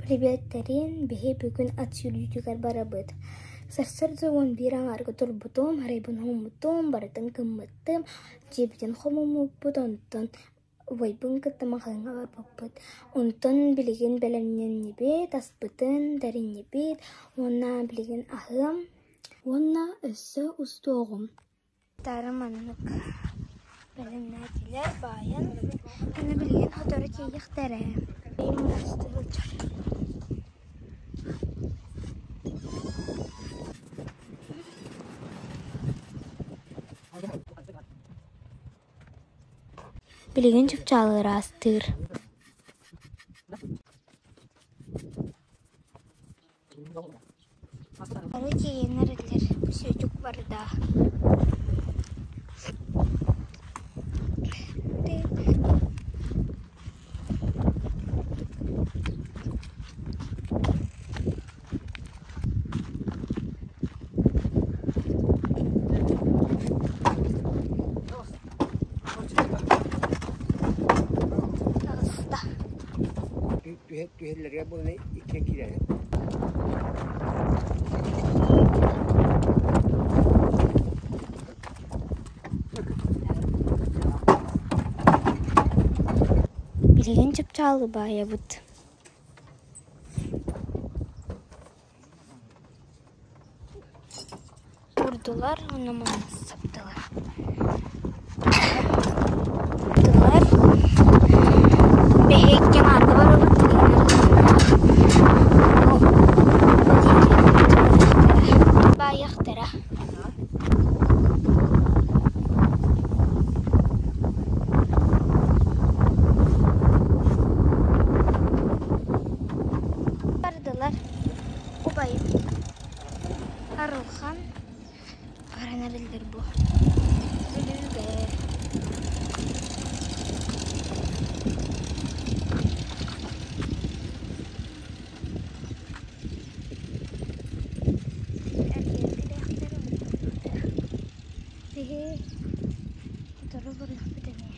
Приветтэрин, биһи бүгүн ат сүүрүүтүгэр барабыт. Сарсыарда 11 аҥаарга турбутум, арайбын уһуммутум, барытын гыммытым, дьиэбитин хомуммуппут, онтон убайбын кытта маҕаһыыҥҥа барбыппыт. Онтон билигин бэлэмнэннибит, аспытын тэриннибит уонна билигин аһыам уонна өссө устуоҕум. Тары маннык бэлэмнээтилэр баайан, аны билигин сотору тиийиэхтэрэ. Билигин чыпчаалы ыраастыыр. Бары тиийэн эрэллэр, Сүөдүк барда. Таҕыста. Түһэллэргэ буолан иккиэн киирээри. Билигин чыпчаалы баайабыт. Курдулар уонна манна саптылар. Тылар биһикки манна барабыт баайыахтара. Бардылар убайым Арылхан баран эрэллэр бу Бүлүүгэ. Биһи сотору барыахпыт эмиэ.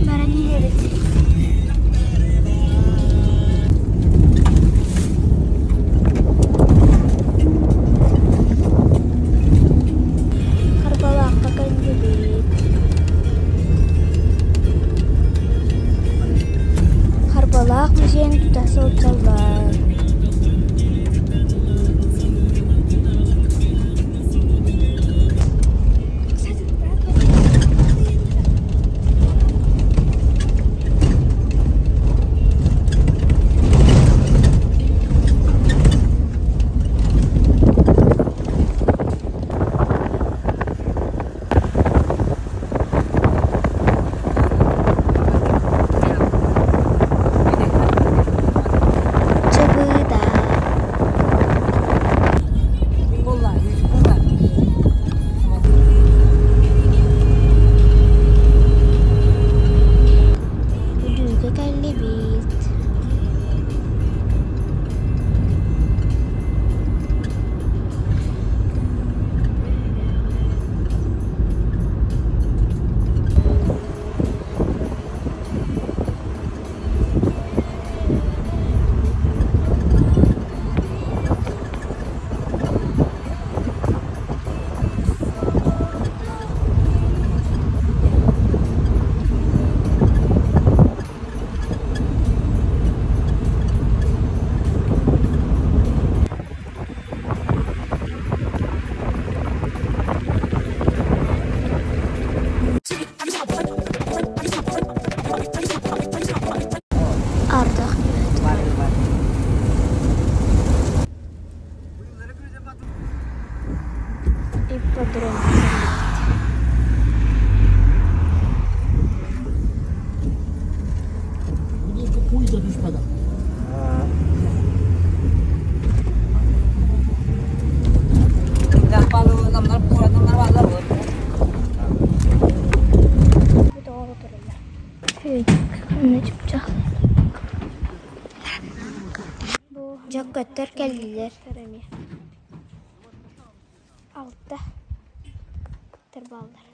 Баран иһэбит. Харбалаахха кэллибит. Харбалаах музейын тута сылдьаллар. Чыбыыда. Бүлүүгэ кэллибит. Ардах түһэ турар. Ипподром Куй да түспэтэх. Ыалдьыттар кэллилэр эмиэ. Алта бааллар.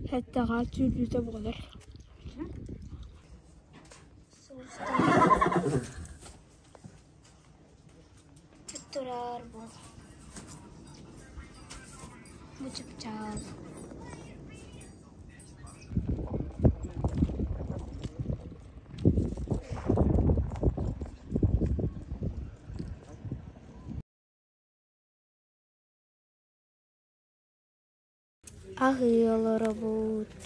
Сэттэҕэ сүүрдүүтэ буолар. Турар буол. Бу чыпчаал. Аһыы олоробут.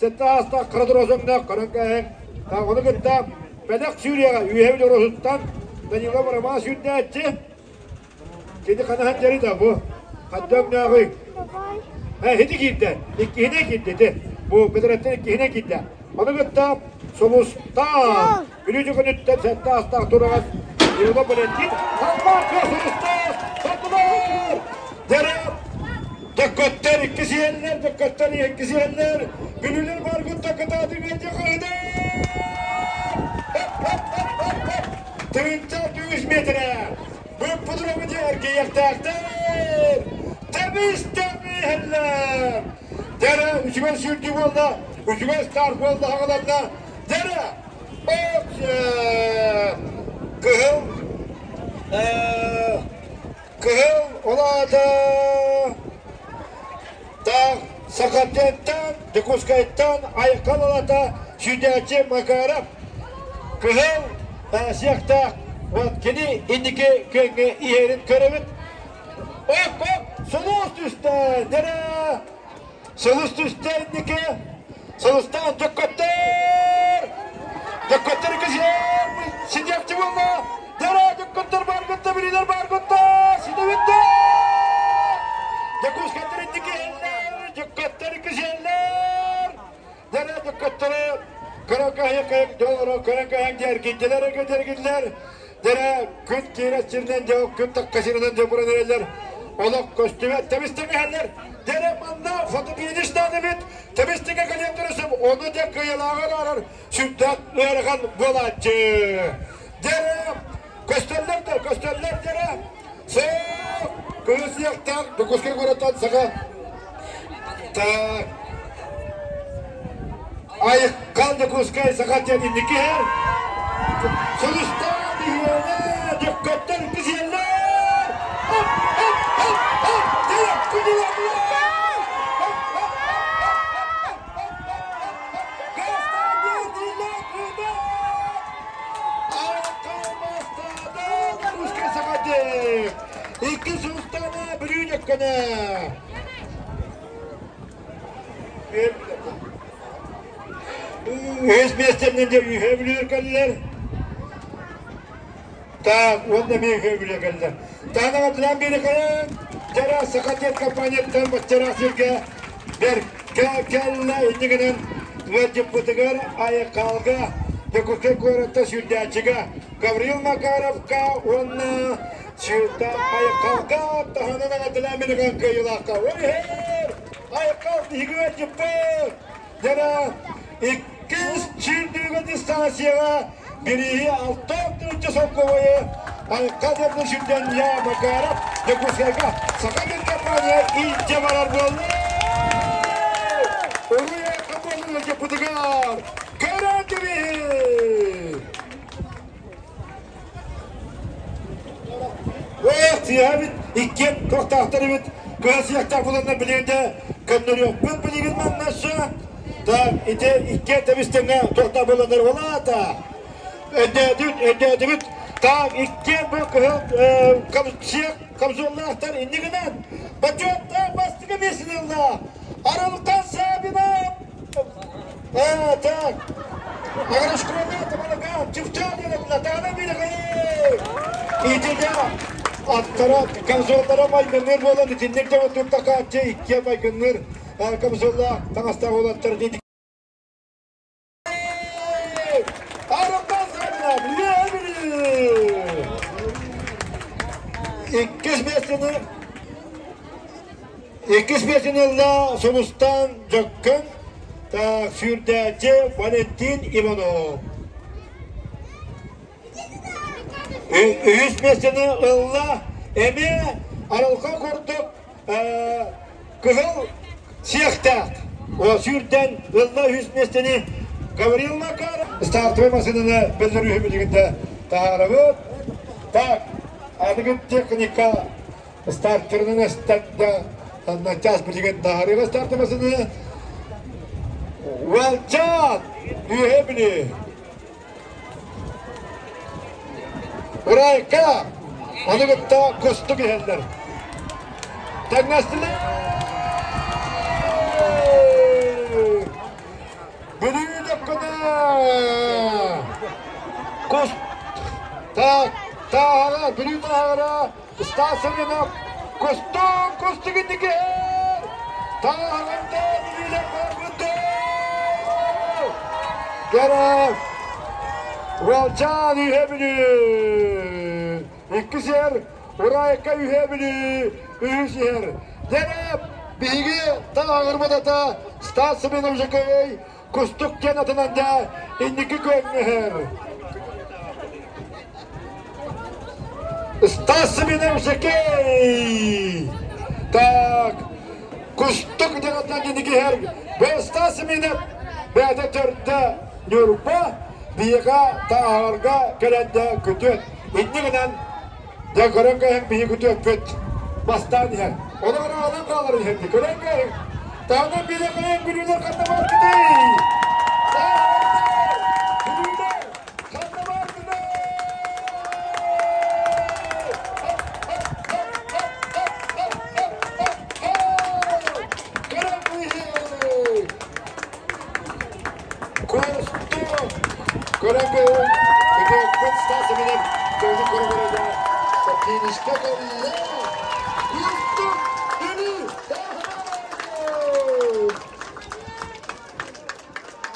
Сэттэ аастаах хара дорозоҥноох көрөн кээһэҥ. Ону кытта бэлэх сүүрүөҕэ үөһэ Белорусуттан Данилов Роман сүүрдээччи. Кини ханаһан дьэри да бу. Хадда өҥнөөҕүй? Ити киирдэ. Иккиһинэн киирдэ ити. Бу Бөтөрөттөн иккиһинэн киирдэ. Ону кытта Сулустаан Бүлүү дьүкүнүттэн сэттэ аастаах тураҕас Иванов Валентин Халлаан кыа Сулустаан Сардылар! Дьэрэ Дьөккөттөр икки сиэннэр, дьөккөттөр икки сиэннэр, Бүлүүлэр баргытта кытаатыҥ дьэ хаһыда! Тыһыынча 600 метрэ! Быппыдырамы дьэ эргийиэхтээхтэр! Тэбис тэбиһэллэр! Дьэрэ үчүгэй сүүрдүү буолла, үчүгэй старт буолла хаҕаланна. Дьэрэ! Кыһыл Кыһыл ол аата таах Сахатыттан, Дьокуускайтан Айхал алата сүүрдээччи Макаров кыһыл сиэхтээх вот кини инники күөҥҥэ иһэрин көрөбүт. Оп оп сулус түстэ дэрэ сулус түстэ инники сулустаан дьоккоттор дьоккоттор кисиэр сидиэхчи буолла дэрэ дьоккоттор бааргытта билилер бааргытта сидебитте Дьокуускайдар инники иһэллэр дьоккоттор кисиэллэр дэрэ дьоккоттору көрө каһык дьолоро көрө каһык дьэргиндилэр дьэргинлэр Дэрэ күн киирэ сиринэн дьэ күн такка сиринэн дьэ буран эрэллэр. Олох көстүбэт тэбис-тэҥэһэллэр. Дэрэ манна фотофиниш эбит. Тэбис-тэҥэ кэлиэн турусум ону дьэ кыайылааҕар арар сүрдээх ыарахан буолааччы. Дэрэ көстөллөр да көстөллөр дэрэ. Сөп кыыс Дьокуускай куораттан саха так Айыккал Дьокуускай саха диэн инники иһэр. Сулустаан иһиэнэ дьөккөттөр иккисиэллэр. Хоп, хоп, хоп, хоп, дьэ, күнү Икки сулустаана Бүлүү дьөккөнө. Үһүс миэстэннэн дьэ үһэ бүлүүр кэллэр. Так, уонна эмиэ үһэ бүлүү кэллэр. Таана атынан бири кэлэн, Дьара Сахатет компанияттан баччара сиргэ бэркэ кэллэ иннигинэн ыалдьыппытыгар Айыкаалга Дьокуускай куоратта сүүрдээччигэ Гаврил Макаровка уонна Сүүрдэ Айыкаалга таһынан аҕатылаан билигин кыайыылаахха. Ол иһэр Айыкаал биһиги ыалдьыппыт. Дьара иккис сүүрдүүгэ дистанцияҕа бирииһи 6 солкуобайы Айыкаал диэн сүүрдэн Я Макаров Дьокуускайга Саха мир компания илдьэ барар буолла. Уруй айха буоллун ыалдьыппытыгар! Көрөн кэбиһи! Эх, иккиэн туохтаахтар эбит, кыра сиэхтээх буланнар билигин да көннөрүөхпүн билигин маннасса. Так, ити иккиэн тэбис-тэҥҥэ туохтаах буланнар улаата. Өйдөөтүбүт, өйдөөтүбүт. Так, иккиэн бу кыһыл сиэх камзоллаахтар иннигинэн бочуоттаах бастакы миэстэни ылла. Арылхан Саввина Так, Агрошкола Тамалака Чевчанина Натана Миргай! Итиде аттара комсомоллара майгынныр буолан итинник да туттакааччы иккиэ майгынныр комсомолла таҥастаах уолаттар диэн Иккис миэстэни Иккис миэстэни ылла Сулустан Дьөккөн сүүрдээччи Валентин Иванов. Үһүс миэстэни ылла эмиэ арылха курдук кыһыл сиэхтээх сүүрдэн ылла үһүс миэстэни Гаврил Макаров. Стартовый массыынаны биллэр билигин таһаарабыт. Так, аныгы техника Стартерынан эстэрдэ, начаас билигин таһаарыыга стартамасыны. Уолчаан, үөһэ били. Урайка, ону кытта кустук иһэллэр. Тэҥнэстилэр! Бүлүү дөккөнө! Кус так тааҕа Бүлүү тааҕара Стас Семенов Кустук кустук инникиһэр! Тааҕында Бүлүүлэр барбыты! Кэрэ Уолчаан үһэ Бүлүү! Иккис иһэр Урайка үһэ Бүлүү! Үһүс иһэр Дьэ биһиги тааҕырбыт ата Стас Семенович Жакей Кустук диэн атынан да инники күөҥҥэ Стас Семенович Жакей! Так, Кустук диэн атынан инники иһэр. Бу Стас Семенов бэйэтэ төрдө Ньурба биһиэхэ тааҕарга кэлэн да күтүөт. Инни гынан Дьэ көрөн кэһин биһи күтүөппүт бастаан иһэр. Ону араҕалан хаалар иһэр дии. Көрөн кэһин. Таһынан биирэ кэлэн бүлүүлэр ханна бааргыный? Бүлүүлэр ханна бааргыный? Көрөн кэһин. Кустук! Көрөн кэһин. Күтүөппүт Стас Семенов көмө көрө-көрө финишка кэллэ. Кустук! Бүлүү!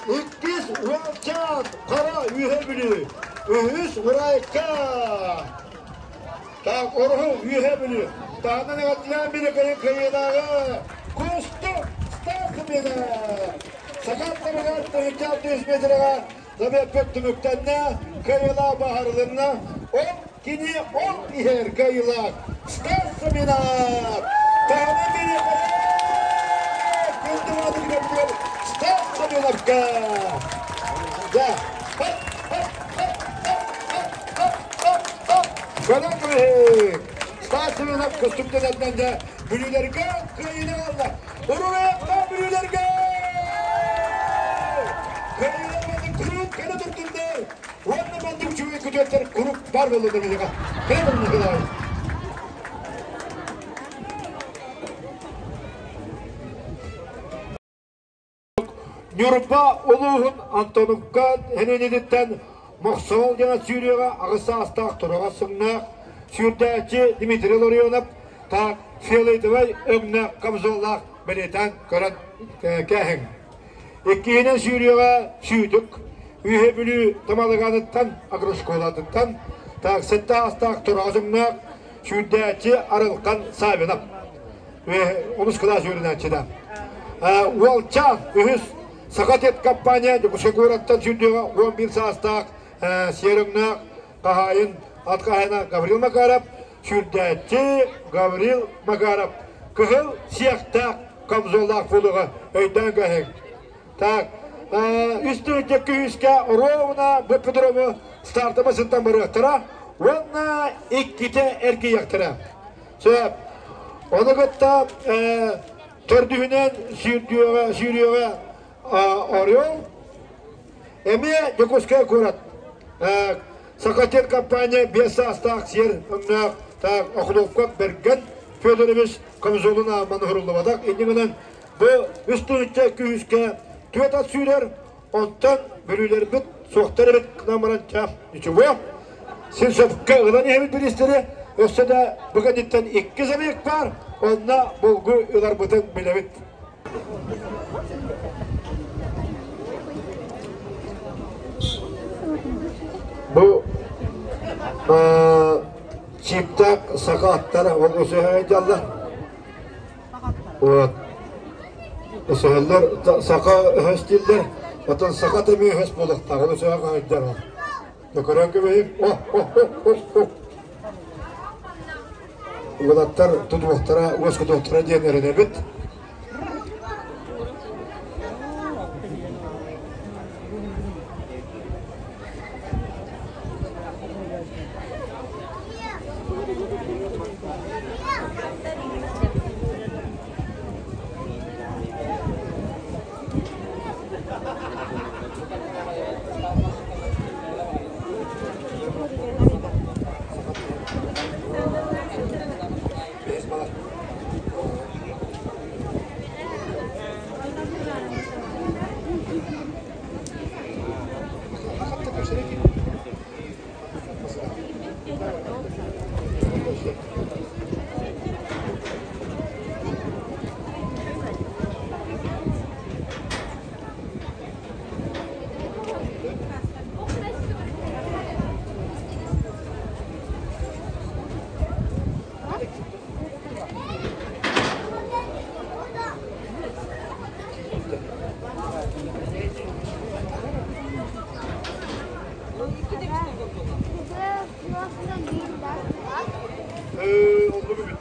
Иккис Уолчаан Хара Үөһэ Бүлүү. Үһүс Урайка. Так, Ороһу Үөһэ Бүлүү. Таһынан эҕэрдэлээн бири кыайыылааҕы Кустук Стас Семенов. Саха табыгар тыһыынча 600 метрэҕэ Забеппет түмүктэннэ, кыайыылаах баһарылынна. Ол кини ол иһэр кыайыылаах Стас Семенов. Таһынан бири күндү маатыргар Стас Семеновка. Да. Көрөн кэбиһик. Стас Семенов костюмтан да бүлүүлэргэ кыайыыны аҕалла. Уруруйахха бүлүүлэргэ! Кыайыыларбытын куруук кэлэ турдуннар! Уонна маннык үчүгэй күтүөттэр куруук баар буоллуннар биһиэхэ. Кэлэ турун Николай! Ньурба улууһун Антоновка нэһилиэнньэтиттэн Мохсоҕол диэн сүүрүөҕэ аҕыс саастаах тураҕас сыҥнаах сүүрдээччи Дмитрий Ларионов так фиолетовай өҥнөөх камзоллаах бэлиэтээн көрөн кээһиҥ. Иккиһинэн сүүрүөҕэ Сүүтүк, Үөһэ Бүлүү Тамалыганыттан агрошколатыттан так сэттэ саастаах тураҕас өҥнөөх сүүрдээччи Арылхан Савинов. Онус кылаас үөрэнээччитэ. Уолчаан үһүс Сахатет компания Дьокуускай куораттан сүүрдүөҕэ 11 саастаах сиэр өҥнөөх хаһаайын ат хаһаайына Гаврил Макаров, сүүрдээччи Гаврил Макаров кыһыл сиэхтээх камзоллаах буолуоҕа өйдөөн кэһиҥ. Так, үс тыһыынча күүскэ ровно бу Петрову стартаба сыттан барыахтара уонна иккитэ эргийиэхтэрэ. Сөп. Ону кытта төрдүһүнэн сүүрдүөҕэ, сүүрүөҕэ Орел, эмиэ Дьокуускай куорат. Сахатен компания биэс саастаах сиэр өҥнөөх Охлопков Бэргэн Федорович комзолун аамман уһуруллубатах. Инньэ гынан бу үс тыһыынча күүскэ түөрт ат сүүрэр, онтон бүлүүлэрбит суохтар эбит гынан баран ничего. Син сөпкө ылан иһэбит бириистэри, өссө да бу кэнниттэн икки забег баар, онно булгу ыларбытын билэбит. Бу чиптаах саха аттара ол өсөһө дьалла. Вот. Өсөһөллөр саха өһөс дииллэр, оттон саха тэми өһөс буолуохтаах, ол өсөһө хаһыйдар. Көрөн көбөйүм, о, о, о, о, о. Уолаттар тутуохтара, уоскутуохтара диэн эрэнэбит. Оннук эбит.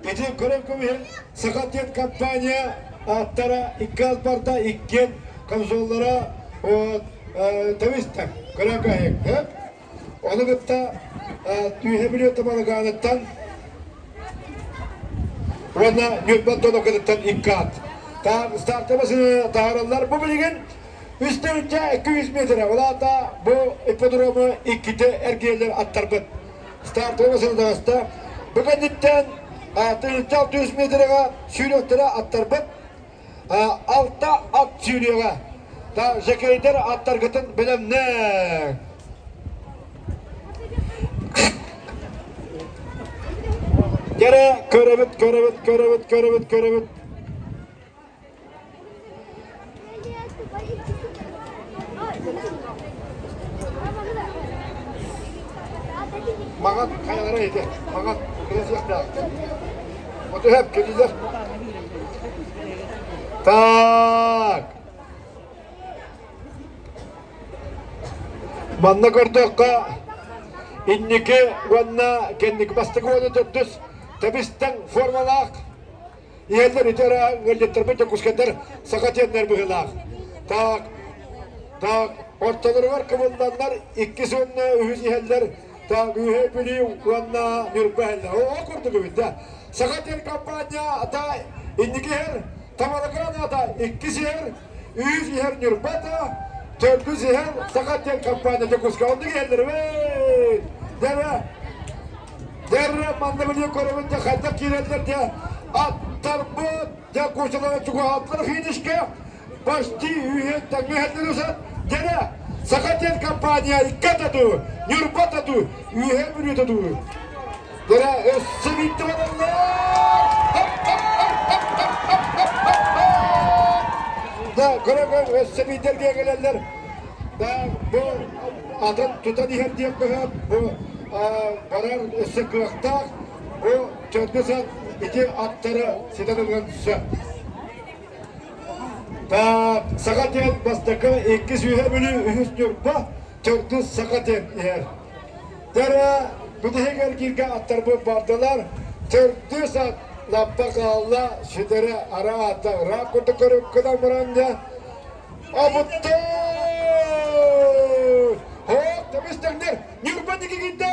Ити көрөн көмүһүн Саха диэн компания аттара икки албарда иккиэн консоллара тэбистэ көрөн көһүк. Ону кытта Түүһэ Бүлүү Тамалакааныттан уонна Ньурба Антоновкатыттан икки ат. Старта массыына таһаараллар. Бу билигин үстүүнчэ 200 метрэ. Ол аата бу ипподрому иккитэ эргийэллэр аттарбыт. Стартовый массыына таҕыста. Бу кэнниттэн тыһыынча 600 метрэҕэ сүүрүөхтэрэ аттарбыт. Алта ат сүүрүөҕэ. Та жекейдер аттаргытын бэлэмнээҥ. Кэрэ көрөбүт, көрөбүт, көрөбүт, көрөбүт, көрөбүт. Маҕан хайалара ити? Маҕан кыласыахтаах. Отуһап кэлилэр. Так. Манна көрдөххө, инники уонна кэнники бастакы уонна төрдүс тэбистэн формалаах иһэллэр ити эрэ ыалдьыттарбыт дьокуускайдар саха диэннэр быһыылаах. Так, так, ортолоругар кыбылланнар иккис уонна үһүс иһэллэр так Үһэ Бүлүү уонна Ньурба иһэллэр. Ол курдук эбит да. Саха диэн компания ата инники иһэр, Тамалакаан ата иккис иһэр, үһүс иһэр Ньурба ата, төрдүс иһэр Саха диэн компания Дьокуускай. Оннук иһэллэр эбит. Дэрэ, дэрэ манна билиэн көрөбүн дьэ хайдах киирэллэр дьэ аттарбыт дьэ куучалара чугаһааттар финишкэ почти үһүөн тэҥҥэ иһэллэр усат дьэрэ Саха диэн компания икки ататуу, Ньурба ататуу, Үөһээ Бүлүү ататуу. Дэрэ өссө биирдэ бараллар. Да, көрө-көр өссө биирдэргэ кэлэллэр. Да, бу атын тутан иһэр диэн быһаат, бу барар өссө кыахтаах, бу төрдүс ат ити аттары ситэн ылыан сөп. Так, Саха диэн бастакы, иккис Үөһээ Бүлүү, үһүс Ньурба, төрдүс Саха диэн иһэр. Дэрэ, бүтэһик эргииргэ аттарбыт бардылар. Төрдүс ат лаппа хаалла, сүтэрэ араата ыраах курдук көрүккүнэн баран дьэ, Обутта! Хоп, тэбис тэҥнэр! Ньурба диэки киирдэ!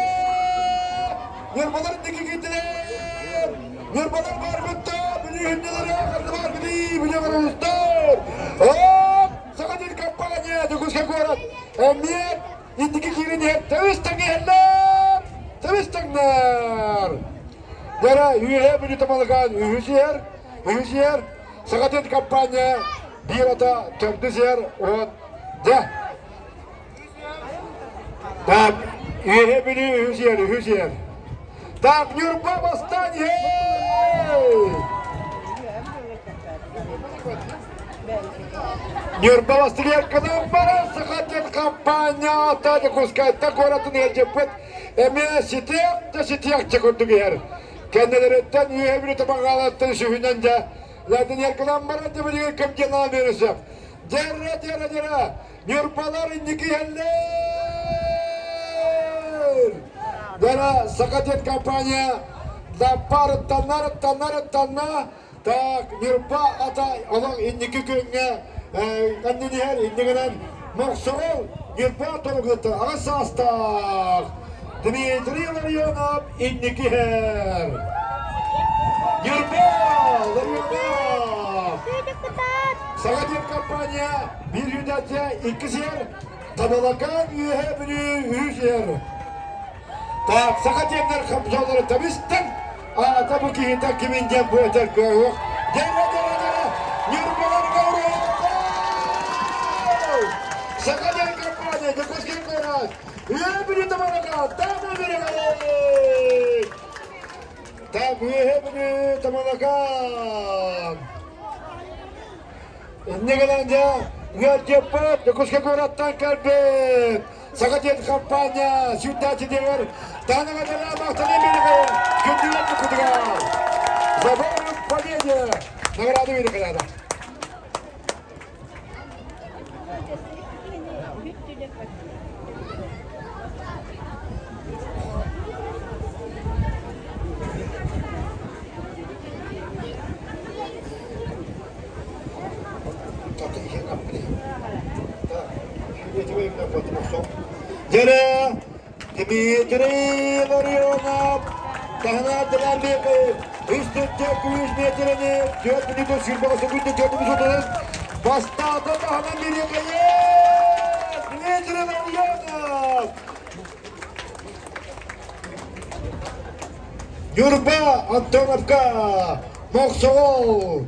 Ньурбалар диэки киирдилэр! Ньурбалар барбытта! Бүлүү хүннэлэрэ бар Бүлүү, Бүлүү барыстар! Хоп! Саха диэн компания Дьокуускай куорат эмиэ инники киирэн иһэр тэбис тэҥҥэ иһэллэр! Тэбис тэҥнэр! Дьара Үөһээ Бүлүү Тамалакаан үһүс иһэр, үһүс иһэр. Саха диэн компания биир ата төрдүс иһэр уот дьэ. Так, Үөһээ Бүлүү үһүс иһэр, үһүс иһэр. Так, Ньурба бастаан иһэр! Ньурба бастыгар кынан баран Саха диэн компания ата Дьокуускайтан куоратын ыалдьыппыт эмиэ ситиэх да ситиэхчэ курдук иһэр. Кэннилэриттэн Үөһээ Бүлүү Табаҕаалаттан үсүһүнэн дьэ Владимир кынан баран дьэ билигин ким диэн аамыырысып. Дьэрэ, дьэрэ, дьэрэ, Ньурбалар инники иһэллэр! Дьэрэ, Саха диэн компания лаппарыттанна, арыттанна, арыттанна. Так, Ньурба ата олох инники күҥҥэ аннын иһэр, иннигинэн Мохсоҕол Ньурба торгута аҕыс саастаах Дмитрий Ларионов инники иһэр. Ньурба Ларионов! Саҥа диэн компания биир үүнээччи иккис иһэр, Табалакаан Үөһээ Бүлүү үһүс иһэр. Так, саха диэннэр хамсалары табистан, аата бу киһитэ кимин диэн бу этэр кыах. Дэрэ, дэрэ, дэрэ, Ньурбаларга Саха диэн компания, Дьокуускай куорат, Үөһээ Бүлүү Табалакаан, Таатта Бүлүү! Так, үөһэ Бүлүү Тамалакаан. Инньэ гынан дьэ, ыалдьыппыт Дьокуускай куораттан кэлбит Саха диэн хампаанньа сүүрдээччитигэр Таныгадара махтана биэриҥэ күндүлэр туппутугар. Забор победе! Награда биэриҥэ Дьэрэ Дмитрий Ларионов таһынаардылар биэки үс төттө күүс миэтирэни 4 мүнүүтэ 20 секунда 4 бастаата таһынан бириэкэйэ Дмитрий Ларионов Ньурба Антоновка Мохсоҕол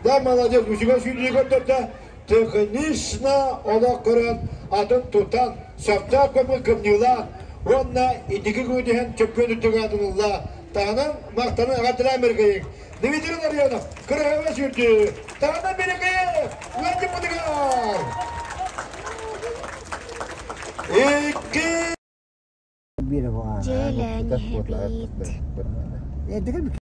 да молодец үчүгэй сүүрдүү көрдөрдө технично олох көрөн атын тутан сөптөөх көмө кымньыылаах уонна инники күүтүһэн чөппүөн үрдүк аатын ылла таһынан махтанан аҕардылаан бэргэйиҥ Дмитрий Ларионов кыраһыба сүүрдүү таһынан бэргэйиҥ ыалдьыппытыгар икки Дьиэлээн иһэбит.